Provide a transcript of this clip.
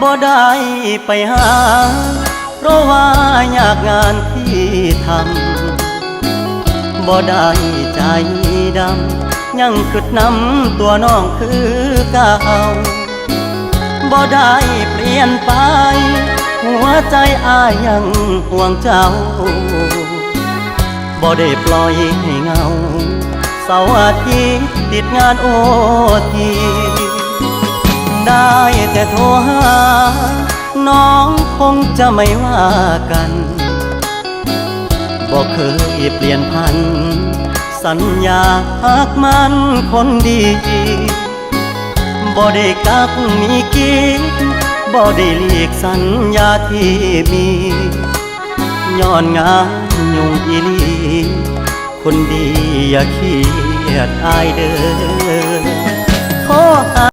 ບໍ່ໄດ້ໄປຫາ ເພາະວ່າຍາກງານທີ່ທຳ ບໍ່ໄດ້ໃຈດຳ ຍັງຄິດນຳຕົວນ້ອງຄືເກົ່າ ບໍ່ໄດ້ປ່ຽນໄປ ຫົວໃຈອ້າຍຍັງຫ່ວງເຈົ້າ ບໍ່ໄດ້ປ່ອຍໃຫ້ເຫງົາ ເສົາອາທິດຕິດງານໂອທີ ໄດ້ແຕ່ໂທຫາ ນ້ອງຄົງຈະໄມ່ວ່າກັນ ບໍ່ເຄີຍປ່ຽນຜັນ ສັນຍາຮັກໝັ້ນຄົນດີ ບໍ່ໄດ້ກັກມີກີດ ບໍ່ໄດ້ຫຼີກສັນຍາທີ່ມີ ຍ້ອນງານຫຍຸ້ງອີ່ຫຼີ ຄົນດີຢ່າຄຽດອ້າຍເດີ ໂທຫາ